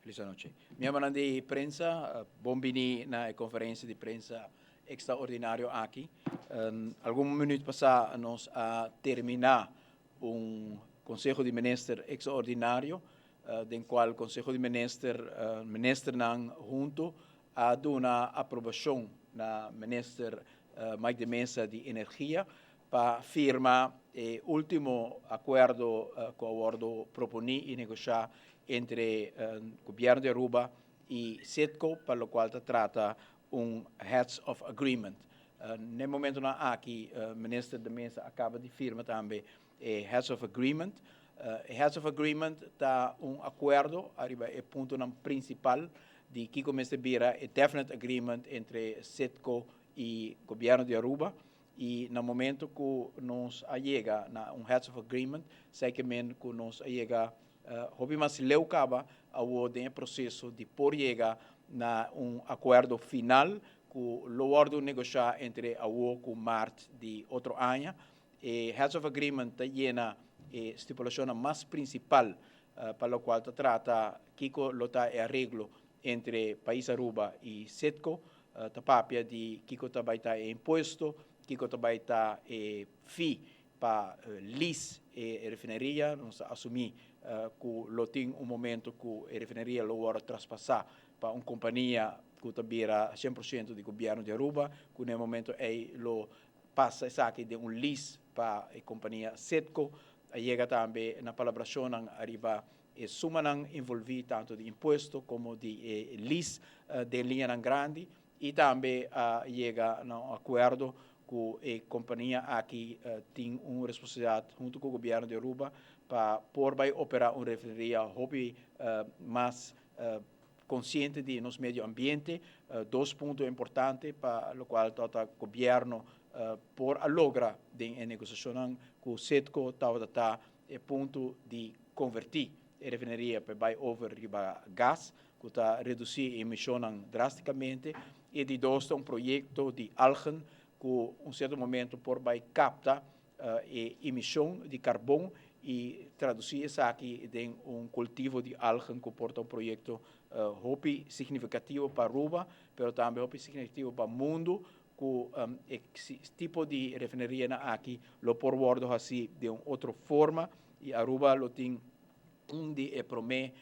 Felis anochi. Miembronan di prensa, bon bini na e conferencia di prensa extraordinario aki. Algun minuut pasa nos a termina un Conseho di Minister extraordinario, den cual Conseho di Minister, ministernan hunto a duna aprobacion na Minister Mike de Meza di Energia pa firma e ultimo acuerdo cu a wordo proponi y negocia entre Gobierno di Aruba y Citgo pa locual ta trata un Heads of Agreement. Na e momentonan aki Minister de Meza a caba di firma tambe e Heads of Agreement. E Heads of Agreement ta un acuerdo ariba e puntonan principal di kico mester bira e Definite Agreement entre Citgo y Gobierno di Aruba. Y na momento cu nos a yega na un Heads of Agreement, esey ke men cu nos a yega hopi mas leu caba awo den e proceso di por yega na un acuerdo final cu lo wordo negocia entre awo cu maart di otro aña. E Heads of Agreement ta yena e stipulacionnan mas principal pa locual ta trata kico lo ta e areglo entre pais Aruba y Citgo. Ta papia di kico ta bay ta e impuesto, kico ta bay ta e fee pa lease e refineria. Nos ta asumi cu lo tin un momento cu e refineria lo wordo traspasa pa un compania cu ta bira 100% di gobierno di Aruba, cu na e momento ey lo pasa esaki den un lease pa e compania Citgo. A yega tambe na palabracionnan ariba e sumanan envolvi tanto di impuesto como di e lease den liñanan grandi y tambe a yega na un acuerdo cu e compania aki tin un responsabilidad hunto cu gobierno di Aruba pa por bay opera un refineria hopi mas consciente di nos medio ambiente. Dos punto importante pa locual tabata gobierno por a logra den e negociacionnan cu Citgo tabata ta e punto di converti e refineria pa bay over riba gas, cu ta reduci e emisionnan drasticamente. E di dos ta un proyecto di algen cu un cierto momento por bay capta e emision di carbon y traduci esaki den un cultivo di algen cu por ta un proyecto hopi significativo pa Aruba, pero tambe hopi significativo pa mundo, cu e tipo di refinerianan aki lo por wordo haci den un otro forma y Aruba lo tin un di e prome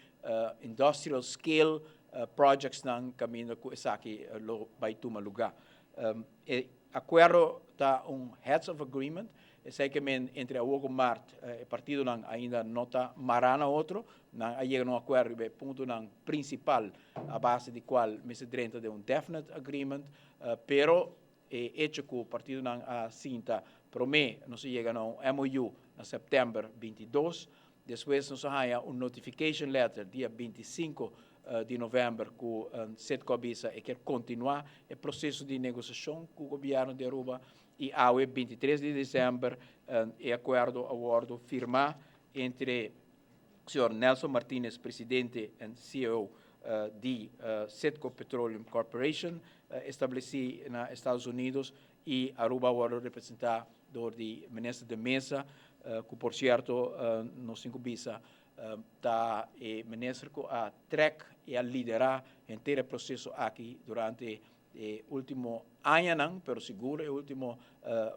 industrial scale projectsnan caminda cu esaki lo bay tuma luga. E acuerdo ta un Heads of Agreement, esey ke men entre awor cu maart e partidonan ainda no ta mara na otro, nan a yega na un acuerdo riba e puntonan principal a base di cual mester drenta den un Definite Agreement, pero e hecho cu partidonan a sinta prome nos a yega na un MOU na september 22, despues nos a haya un notification letter dia 25 di november cu Citgo a bisa e kier continua e proceso di negociacion cu gobierno di Aruba y awe 23 di december e acuerdo a wordo firma entre señor Nelson Martinez, presidente en CEO di Citgo Petroleum Corporation, estableci na Estados Unidos, y Aruba a wordo representa door di minister De Meza, cu por cierto nos tin cu bisa ta e minister cu a trek y a lidera henter e proceso aki durante e ultimo añanan, pero sigur e ultimo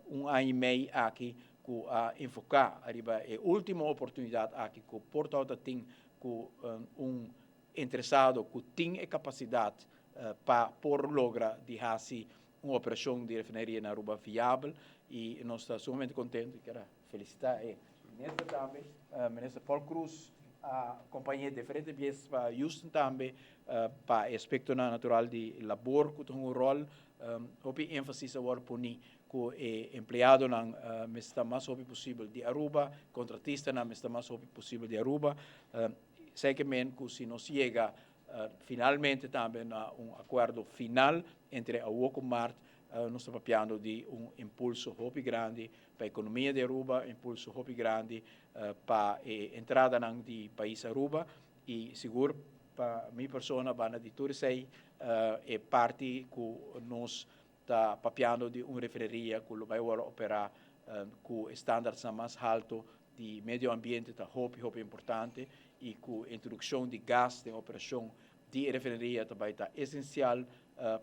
un aña y mei aki cu a enfoca ariba e ultimo oportunidad aki cu por tabata tin cu un interesado cu tin e capacidad pa por logra di haci un operacion di refineria na Aruba viabel, y nos ta sumamente contento y kier felicita e minister tambe, minister Paul Croes a acompañe diferente bies pa Houston tambe pa e aspectonan natural di labor cu ta hunga un rol. Hopi enfasis a worde poni cu e empleadonan mester ta mas hopi posibel di Aruba, contratistanan mester ta mas hopi posibel di Aruba. Esey ke men cu si nos yega finalmente tambe na un acuerdo final entre awo cu maart, nos ta papiando di un impulso hopi grandi pa economia di Aruba, impulso hopi grandi pa e entradanan di pais Aruba y sigur pa mi persona banda di tur esey e parti cu nos ta papiando di un refineria cu lo bay worde opera cu e standardsnan mas halto di medio ambiente ta hopi hopi importante. i ku introdukshon di gas den operashon di e refineria ta bai ta esensial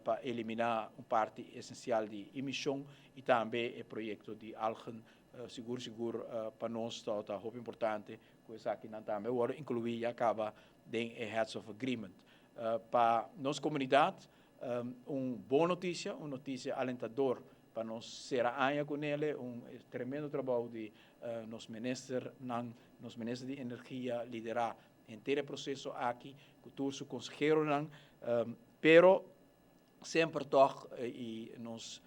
pa eliminá un parti esensial di emishon i tambe e proyekto di algen sigur sigur pa nos ta hopi importante ku esakinan tambe a wòrdu inkluí ya kaba den e Heads of Agreement. Pa nos komunidat un bon notisia, un notisia alentador pa nos sera aña ku nele, un tremendo trabou di nos ministernan, nos minister di energia liderá henter e proseso aki ku tur su konseheronan, pero semper tòg i nos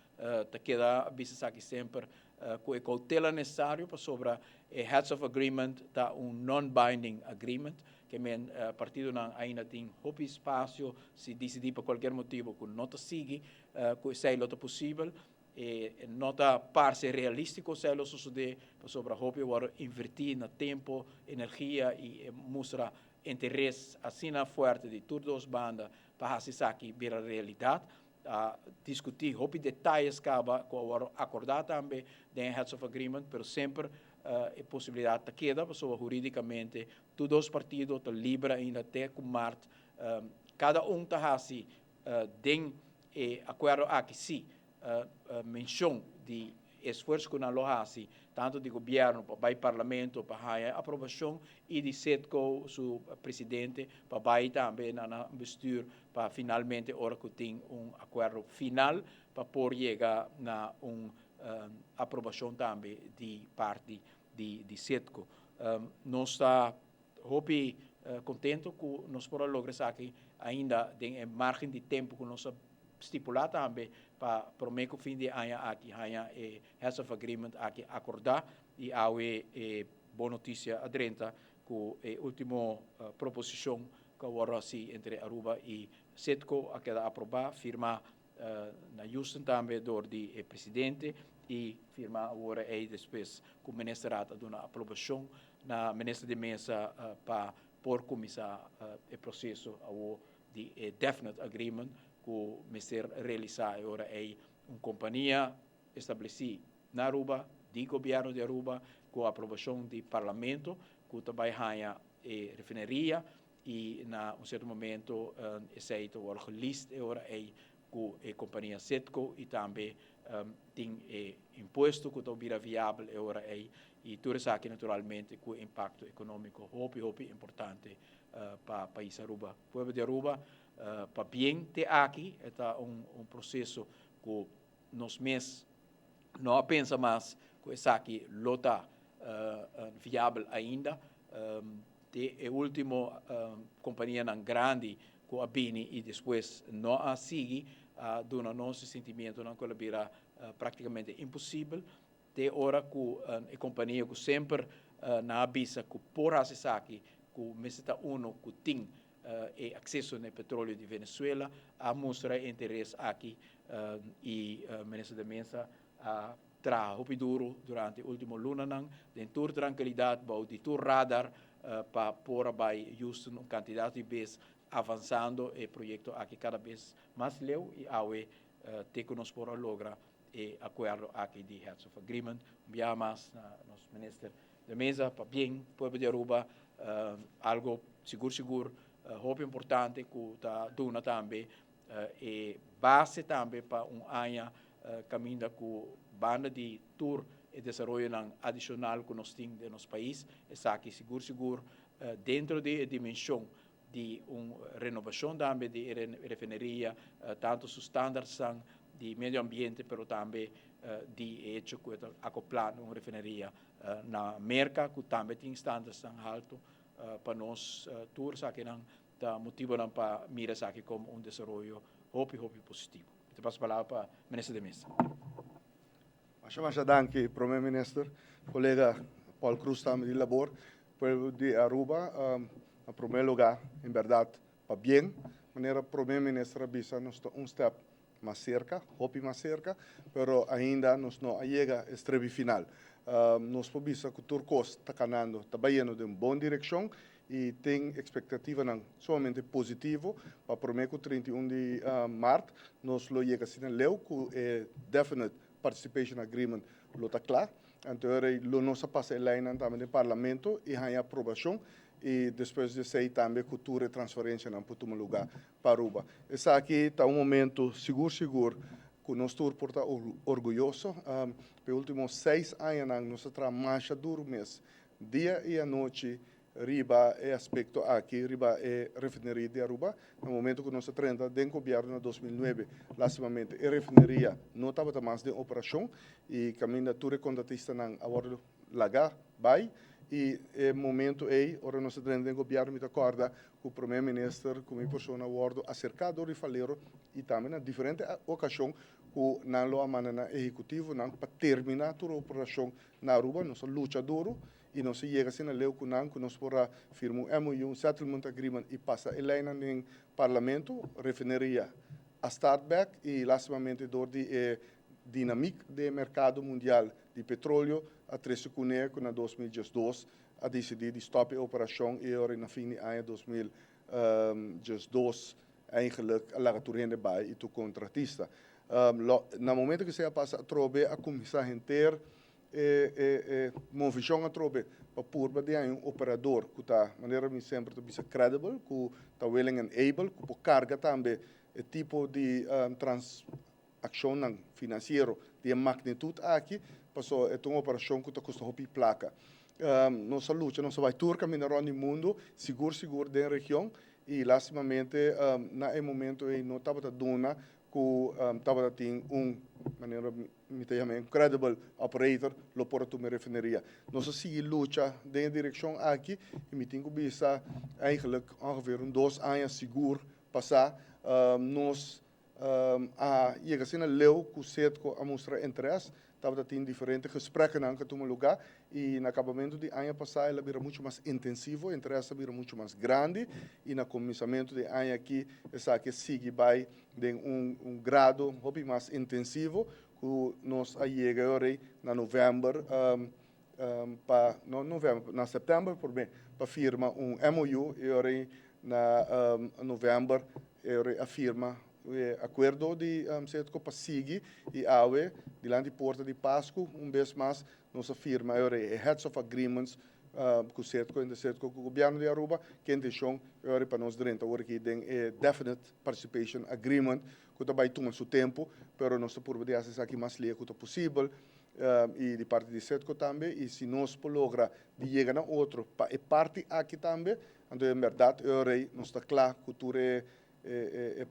ta keda bisa esaki semper ku e koutela nesesario pasobra e Heads of Agreement ta un non-binding agreement, ke men partidonan ainda tin hopi spasio si disidí pa kualkier motibu ku no ta sigui ku esei lo ta posibel. E no ta parse realístiko esei lo sosodé pasobra hopi a wòrdu invertí na tempu, energia i e mustra interes asina fuerte di tur dos banda pa hasi esaki bira realidat. A diskutí hopi detayes kaba ku a wòrdu akordá tambe den e Heads of Agreement, pero semper e posibilidat ta keda pasobra hurídikamente tur dos partido ta liber ainda te ku mart. Kada un ta hasi den e akuerdo aki sí menshon di esfuerso ku nan lo hasi tantu di gobièrnu pa bai parlamento pa haña e aprobashon i di Citgo su presidente pa bai tambe na nan bestuur pa finalmente ora ku tin un akuerdo final pa por yega na un aprobashon tambe di parti di Citgo. Nos ta hopi contento cu nos por a logra esaki ainda den e margen di tempo cu nos a stipula tambe pa prome cu fin di e aña aki haña e Heads of Agreement aki acorda y awe e bon noticia a drenta cu e ultimo proposicion cu a wordo haci entre Aruba y Citgo a keda aproba, firma na Houston tambe dor di e presidente y firma awor ey despues cu Ministerraad a duna aprobacion na Minister di Mesa pa por cuminsa e proceso awor di e definite agreement cu mester realisa e ora ey un compania estableci na Aruba di Gobierno di Aruba cu aprobacion di Parlamento cu ta bay haya e refineria y na un cierto momento esey ta worde gelist e ora ey cu e compania Citgo y tambe tin e impuesto cu ta bira viabel e ora ey y tur esaki naturalmente cu impacto economico hopi hopi importante pa pais Aruba. Pueblo di Aruba pabien te aki e ta un proceso cu nos mes no a pensa mas cu esaki lo ta viabel ainda. Te e ultimo companianan grandi cu a bini y despues no a sigui a duna nos e sentimientonan cu el a bira practicamente imposibel. Te ora cu e compania cu semper nan a bisa cu por haci esaki cu mester ta uno cu tin e acceso na e petroleo di Venezuela a mustra e interes aki y Minister de Meza a traha hopi duro durante e ultimo lunanan den tur trankilidad bou di tur radar pa por a bay Houston un cantidad di bes avansando e proyecto aki cada bes mas leu y awe te cu nos por a logra e acuerdo aki di Heads of Agreement. Un biaha mas na nos Minister de Meza pa bien pueblo di Aruba algo sigur sigur hopi importante cu ta duna tambe e base tambe pa un aña caminda cu banda di tur e desaroyonan adicional cu nos tin den nos pais, esaki sigur sigur dentro di e dimension di un renovacion tambe di e refineria, tanto su standardsnan di medio ambiente pero tambe di e hecho cu e ta acopla na un refineria na Merca cu tambe tin standardsnan halto pa nos tur esakinan ta motibonan pa mira esaki como un desaroyo hopi hopi positivo. Mi ta pasa palabra pa Minister de Meza. Masha masha danki Prome Minister, colega Paul Croes tambe di Labor, pueblo di Aruba na prome lugar en berdad pabien manera Prome Minister a bisa nos ta un step mas cerca, hopi mas cerca, pero ainda nos no a yega e strebi final. Nos por bisa cu tur cos ta canando, ta bayendo den bon direccion y tin expectativanan sumamente positivo pa prome cu 31 di maart nos lo yega asina leu cu e Definite Participation Agreement lo ta cla. Anto ora lo nos a pasa e leynan tambe den Parlamento y haya aprobacion. y despues di esey tambe cu tur e transferencianan por tuma lugar pa Aruba. Esaki ta un momento sigur sigur cu nos tur por ta orguyoso. P'e ultimo 6 añanan nos a traha masha duro mes, dia y anochi, riba e aspecto aki, riba e refineria di Aruba. Na momento cu nos a drenta den gobierno na 2009, lastimamente e refineria no tabata mas den operacion y caminda tur e contratistanan a wordo laga bay. Y e momento ey, ora nos a drenta den gobierno, mi ta corda cu Prome Minister cu mi persona a wordo acerca door di Valero y tambe na diferente ocasion cu nan lo a manda nan ehecutivonan pa termina tur operacion na Aruba. Nos a lucha duro y nos a yega asina leu cu nan cu nos por a firma un MOU, un settlement agreement, y pasa e leynan den Parlamento. Refineria a start back y lastimamente door di e dinamiek den mercado mundial di petroleo a trece cune cu na 2012 a dicidi di stop e operacion y ora na fin di aña 2012 eigenlijk a laga tur hende bay y tur contratista. Na momento cu esey a pasa atrobe a cuminsa henter e movecion atrobe pa purba di hay un operador cu ta, manera mi semper ta bisa, credible, cu ta willing and able, cu por carga tambe e tipo di transaccionnan financiero di e magnitud aki, paso e ta un operacion cu ta costa hopi placa. Nos a lucha, nos a bay tur caminda rond di mundo, sigur sigur den region, y lastimamente na e momento ey no tabata duna cu tabata tin un, manera mi ta yama, un credible operator lo por a tuma e refineria. Nos a sigui lucha den e direccion aki y mi tin cu bisa eigenlijk ongeveer un 2 aña sigur pasa nos a yega asina leu cu Citgo a mustra interes. Tabata tin diferente gesprekkennan cu a tuma lugar y na acabamento di aña pasa el a bira mucho mas intensivo, interes a bira mucho mas grandi y na cuminsamento di aña aki esaki a sigui bay den un grado hopi mas intensivo cu nos a yega awor na november pa, no november, na september por be, pa firma un MOU y awor na november a firma e acuerdo di Citgo pa sigui y awe dilanti porta di Pasco un bes mas nos a firma e Heads of Agreements cu Citgo y Citgo cu gobierno di Aruba, cu intencion pa nos drenta awor aki den e Definite Participation Agreement, cu ta bay tuma su tempo, pero nos ta purba di haci esaki mas lihe cu ta posibel y di parti di Citgo tambe. Y si nos por logra di yega na otro pa e parti aki tambe, anto en berdad nos ta cla cu tur e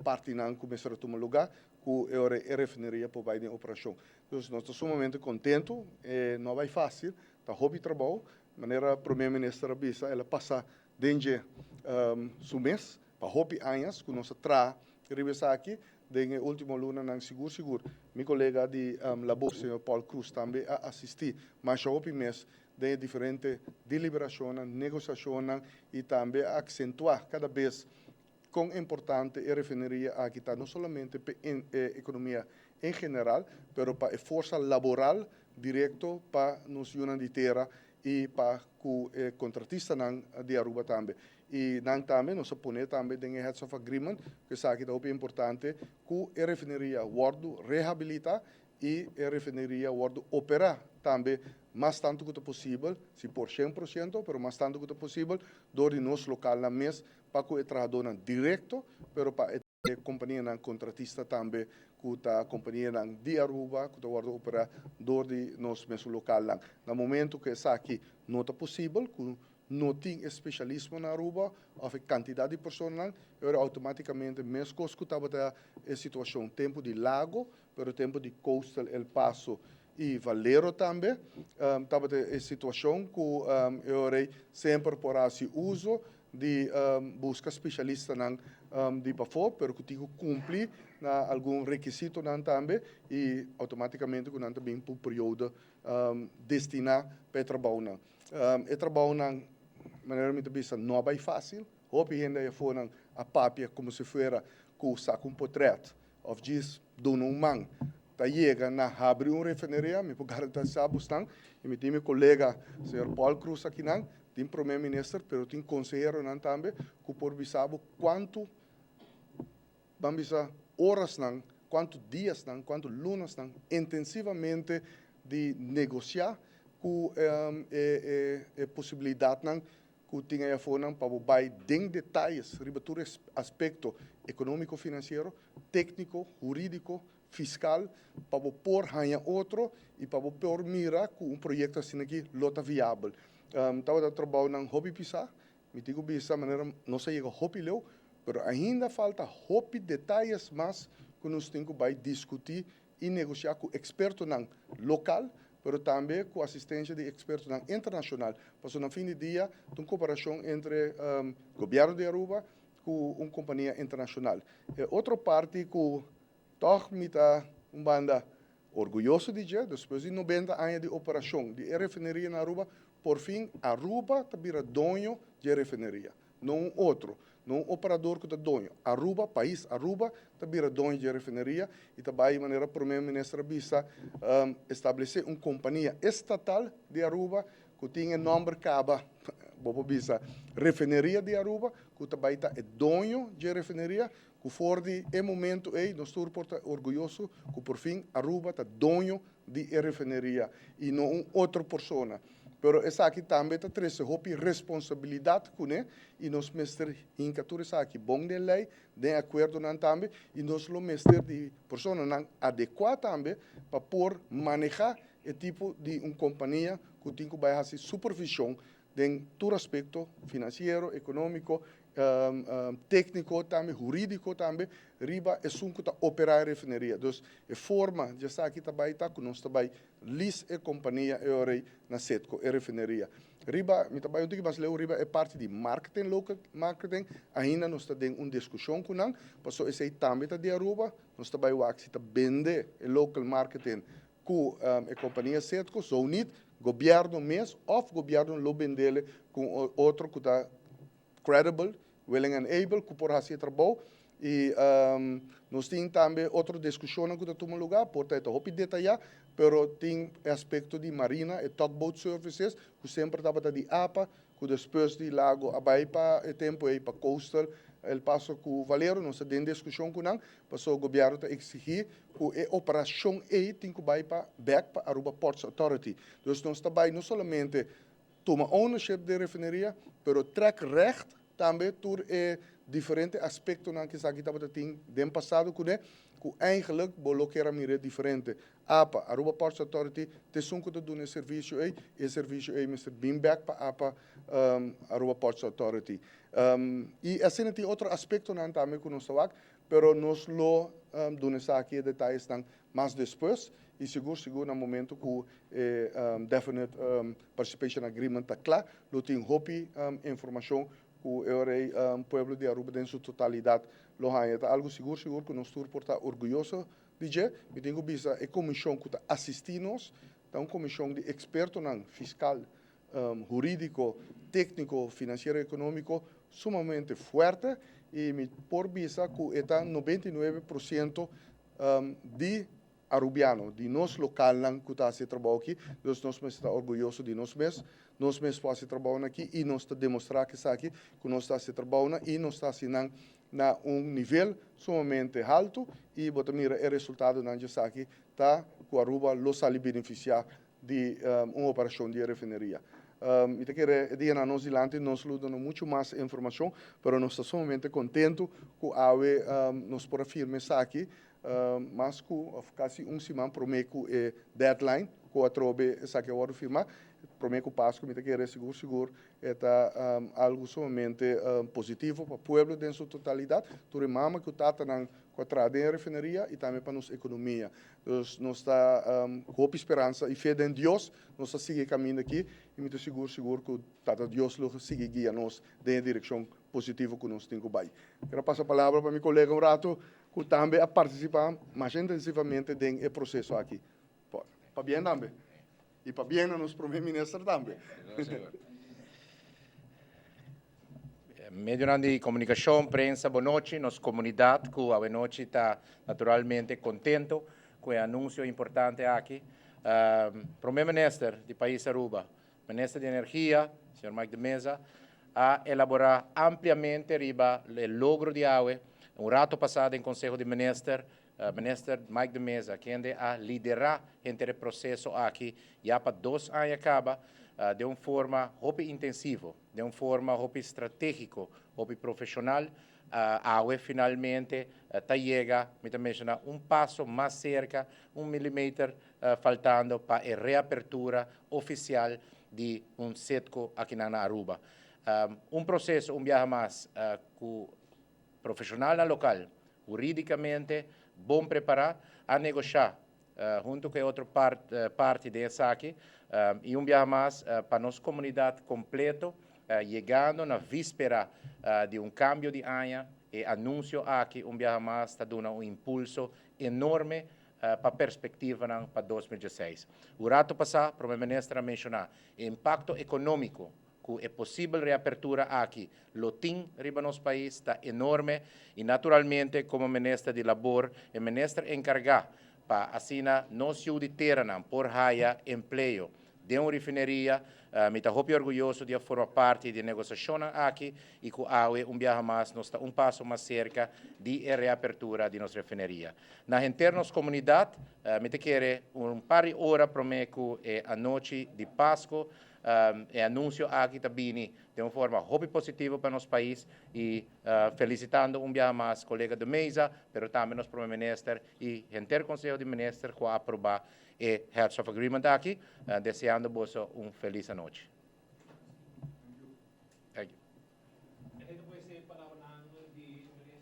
partinan cu mester tuma lugar cu e refineria por bay den operacion. Dus nos ta sumamente contento, no a bay facil, ta hopi trabou, manera Prome Minister a bisa, el a pasa den su mes, pa hopi aña cu nos a traha riba esaki, den ultimo lunanan sigur sigur. Mi colega di Labor, señor Paul Cruz, tambe a asisti mas hopi mes den diferente deliberacion, negociacion y tambe a acentua cada bes con importante e refineria aki ta, no solamente pa e economia en general, pero pa e forsa laboral directo pa nos yiunan di tera y pa e contratistanan di Aruba tambe. Y nan tambe, nos a pone tambe den Heads of Agreement, cu esaki ta importante, cu e refineria wordo rehabilita y e refineria wordo opera tambe mas tanto cu posibel, si por 100%, pero mas tanto cu posibel, door di nos localnan mes, pa e trahadornan directo, pero pa e companianan contratista tambe, cu ta companianan di Aruba, cu ta wordo opera door di nos mes localnan. Na momento cu esaki no ta posibel, cu no tin especialismo na Aruba, of e cantidad di personanan, automaticamente mescos cu tabata e situacion tempo di Lago, pero tempo di Coastal, El Paso y Valero tambe, tabata e situacion cu semper por haci uso di busca specialistanan di pafo, pero cu tin cu cumpli na algun rekisitonan tambe y automaticamente cu nan tambe pa un periodo destina pa e trabounan. E trabounan, manera mi ta bisa, no a bay facil. Hopi hende afonan a papia como si fuera cu saca un portret of djis duna un man ta yega na habri un refineria. Mi por garantisa bosnan, y mi tin mi colega señor Paul Cruz akinan, tin Prome Minister, pero tin conseheronan tambe cu por bisa bo cuanto, ban bisa, orasnan, cuanto dianan, cuanto lunanan intensivamente di negocia cu e posibilidadnan. ku tin ayafonan pa bai den detaye riba tur aspekto ekonómiko, finansiero, tékniko, hurídiko, fiskal, pa por haña otro i pa por mira ku un proyekto asina aki lo ta viabel. Tabata trabounan hopi pisá, mi tin ku bisa manera nos a yega hopi leu, pero ainda falta hopi detaye mas ku nos tin ku bai diskutí i negosiá ku ekspertonan lokal, pero tambe ku asistensia di ekspertonan internashonal. Pasobra na fin di dia, un koperashon entre gobièrnu di Aruba ku un kompania internashonal. E otro parti ku toch mi ta un banda orguyoso di dje, despues di 90 aña di operashon di refineria na Aruba, por fin Aruba ta bira doño di refineria, no un otro, no un operador ku ta doño. Aruba, pais Aruba, ta bira doño di refineria i tambe manera promé minister a bisa, establesé un kompania estatal di Aruba ku tin e nòmber kaba, bo bisa, Refineria di Aruba, ku tambe ta doño di refineria, ku for di e momento ei nos tur por ta orguyoso ku por fin Aruba ta doño di refineria i no un otro persona. Pero esaki tambe ta trese hopi responsabilidat kuné i nos mester hinka tur esaki bon den lei, den akuerdonan tambe i nos lo mester di personanan adekuá tambe pa por manehá e tipo di un kompania ku tin ku bai hasi supervishon den tur aspekto finansiero, ekonómiko, tékniko tambe, hurídiko tambe, riba esun ku ta operá e refineria. Dus e forma di esaki tambe ta ku nos tambe lease e kompania e na Citgo, e refineria. Riba, mi tambe un mas leu riba e parti di marketing, local marketing, ainda nos ta den un diskushon ku nan, pasobra esei tambe ta di Aruba, nos tambe wak si ta bende e local marketing ku e kompania Citgo, zo niet, gobièrnu mes, òf gobièrnu lo bende ku otro ku ta credible, willing and able, ku por hasi trabou. I nos tin tambe otro diskushon ku ta tuma lugá, por ta hopi detayá, pero tin aspekto di marina e tugboat services, ku semper tabata di APA, ku despues di Lago a bai pa e tempu ei pa Coastal, el paso ku Valero, nos tin diskushon ku nan, pasobra gobièrnu ta eksigí ku e operashon ei tin ku bai pa back pa Aruba Ports Authority. Dus nos tambe no solamente tuma ownership di refineria, pero trek recht tambe tur e diferente aspektonan ku esaki tabata tin den pasado kuné, ku eigenlijk bo lo kier mira diferente. APA, Aruba Ports Authority, ta esun ku ta duna servisio ei, e servisio ei mester bin back pa APA, Aruba Ports Authority. I asina tin otro aspektonan tambe ku nos ta, pero nos lo duna esaki detayenan mas despues i sigur sigur na momento ku definite participation agreement ta kla, lo tin hopi informashon ku e pueblo di Aruba den su totalidat lo haña. Ta algu sigur sigur ku nos tur por ta orguyoso di dje. Mi tin ku bisa e komishon ku ta asistí nos, ta un komishon di ekspertonan fiskal, hurídiko, tékniko, finansiero, ekonómiko sumamente fuerte i mi por bisa ku ta 99% di arubiano, di nos lokalnan ku ta hasi trabou aki, dus nos ta orguyoso di nos mes, nos mes por hasi trabou aki i nos ta demostrá ku esaki, ku nos ta hasi trabou i nos ta hasi na un nivel sumamente haltu i bo ta mira e resultadonan di esaki ta ku Aruba lo sali benefisiá di un operashon di refineria. Mi ta kere dia na nos dilanti nos lo duna muchu mas informashon, pero nos ta sumamente kontentu ku awe nos por a firma esaki, mas ku kasi un siman promé ku e deadline ku atrobe esaki a wòrdu firmá, promé ku Pasku. Mi ta kere sigur sigur ta algu sumamente positivo pa pueblo den su totalidat, tur e mama ku tatanan ku a traha den refineria i tambe pa nos ekonomia. Dus nos ta ku hopi speransa i fe den Dios, nos ta sigui kaminda aki i mi ta sigur sigur ku Tata Dios lo sigui guia nos den direkshon positivo ku nos tin ku bai. Ke pasa palabra pa mi kolega un ratu ku tambe a partisipá mas intensivamente den e proseso aki. Pabien tambe. I pabien na nos promé minister tambe. Medio di komunikashon, prensa, bon nochi. Nos komunidat, ku anochi ta naturalmente kontentu ku e anunsio importante aki. Promé minister di pais Aruba, minister di Energia, señor Mike de Meza, a elaborá ampliamente riba e logro di awe. Un ratu pasá den Konseho di Minister, Minister Mike de Meza, kende a liderá henter e proseso aki, ya pa 2 aña kaba. Den un forma hopi intensivo, den un forma hopi strategico, hopi profesional, awe finalmente ta yega, mi ta menciona, un paso mas cerca, un milimeter faltando pa e reapertura oficial di un Citgo aki na Aruba. Un proceso, un biaha mas, cu profesional local, huridicamente bon prepara, a negocia hunto cu otro parti di esaki, y un biaha mas pa nos comunidad completo, yegando na vispera di un cambio di aña, e anuncio aki un biaha mas ta duna un impulso enorme pa perspectiva pa 2016. Un rato pasa, Prome Minister a menciona e impacto economico cu e posibel reapertura aki lo tin riba nos pais ta enorme y naturalmente como Minister di Labor e Minister encarga pa asina nos yiu di tera por haya empleo den un refineria, mi ta hopi orguyoso di forma parti di e negociacion aki y cu awe un biaha mas nos ta un paso mas cerca di reapertura di nos refineria. Na henter nos comunidad, mi ta kere un par di ora prome cu e anochi di Pasco, e anuncio aki ta bini di un forma hopi positivo pa nos pais y felicitando un biaha mas colega de Meza, pero tambe nos Prome Minister y henter Conseho di Minister cu a aproba e Heads of Agreement aki, deseando boso un feliz anochi.